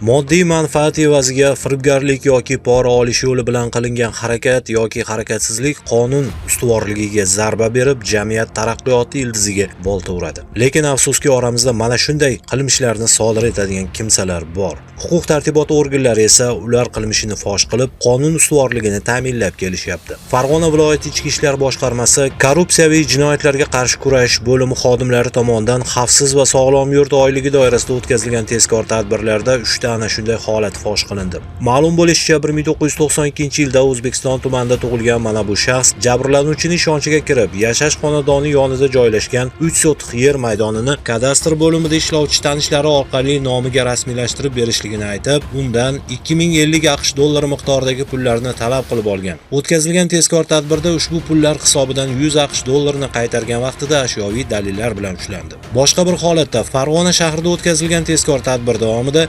Moddiy manfaat evaziga firibgarlik yoki pora olish yo'li bilan qilingan harakat yoki harakatsizlik qonun ustuvorligiga zarba berib, jamiyat taraqqiyoti ildiziga bolta uradi. Lekin afsuski, oramizda mana shunday qilmishlarni sodir etadigan kimsalar bor. Huquq tartibot organlari esa ular qilmishini fosh qilib, qonun ustuvorligini ta'minlab kelishyapti. Farg'ona viloyati Ichki ishlar boshqarmasi korrupsiyaviy jinoyatlarga qarshi kurash bo'limi xodimlari tomonidan xavfsiz va sog'lom yurt oyligi doirasida o'tkazilgan tezkor tadbirlarda 3 ta ana shunday holat fosh qilindi. Ma'lum bo'lishicha, 1992-yilda O'zbekiston tumanida tug'ilgan mana bu shaxs jabrlanuvchining ishonchiga kirib, yashash xonadoni yonida joylashgan 3 sotix yer maydonini kadastr bo'limida ishlovchi tanishlari orqali nomiga rasmiylashtirib berishligini aytib, undan 2050 AQSh dollari miqdoridagi pullarni talab qilib olgan. O'tkazilgan tezkor tadbirda ushbu pullar hisobidan 100 AQSh dollarini qaytargan vaqtida ashyoviy dalillar bilan ushlandi. Boshqa bir holatda Farg'ona shahrida o'tkazilgan tezkor tadbir davomida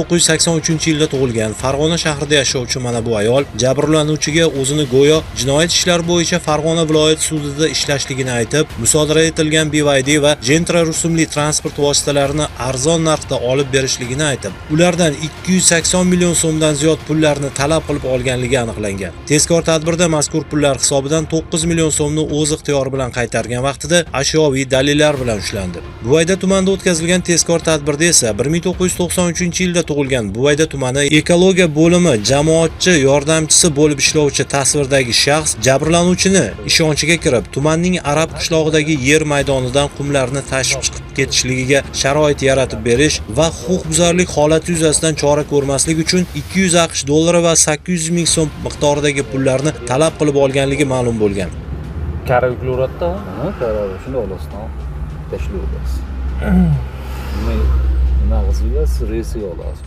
1983-yilda tug'ilgan Farg'ona shahrida yashovchi mana bu ayol jabrlanuvchiga o'zini go'yo jinoyat ishlari bo'yicha Farg'ona viloyat sudida ishlashligini aytib, musodara etilgan BYD va Gentra rusumli transport vositalarini arzon narxda olib berishligini aytib, ulardan 280 million so'mdan ziyod pullarni talab qilib olganligi aniqlangan. Tezkor tadbirda mazkur pullar hisobidan 9 million so'mni o'z ixtiyori bilan qaytargan vaqtida ashyoviy dalillar bilan ushlandi. Buvayda tumanida o'tkazilgan tezkor tadbirda esa 1993-yilda tug'ilgan Buvayda tumani ekologiya bo'limi jamoatchi yordamchisi bo'lib ishlovchi tasvirdagi shaxs jabrlanuvchini ishonchiga kirib, tumanning Arab qishlog'idagi yer maydonidan qumlarni tashib chiqib ketishligiga sharoit yaratib berish va huquqbuzarlik holati yuzasidan chora ko'rmaslik uchun 200 AQSh dollari va 800 ming so'm miqdoridagi pullarni talab qilib olganligi ma'lum bo'lgan. Kara yuklayveradida. Ha, qarab shunday olasiz, tashlayverasiz. Nima nima qilasiz, reysiga olasiz.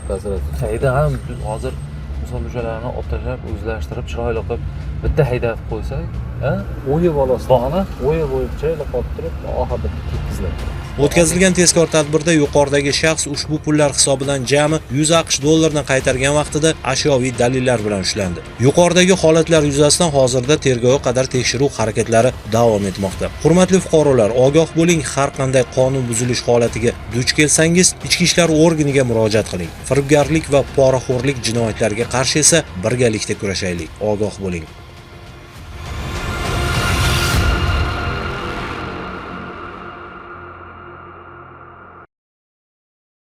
Pasratib. Hayda ham hozir misol o'shalarni olib tashlab, o'zlashtirib, chiroyli qilib bitta haydatib qo'ysak, ha? O'yib olasiz. Bog'ni? O'yib o'yib chiroyli qolib turib, oxirida bitta tekkizlab turasiz. O'tkazilgan tezkor tadbirda yuqoridagi shaxs ushbu pullar hisobidan jami 100 AQSh dollarini qaytargan vaqtida ashyoviy dalillar bilan ushlandi. Yuqoridagi holatlar yuzasidan hozirda tergovga qadar tekshiruv harakatlari davom etmoqda. Hurmatli fuqarolar, ogoh bo'ling, har qanday qonun buzilish holatiga duch kelsangiz, Ichki ishlar organiga murojaat qiling. Firibgarlik va poraxo'rlik jinoyatlariga qarshi esa birgalikda kurashaylik. Ogoh bo'ling.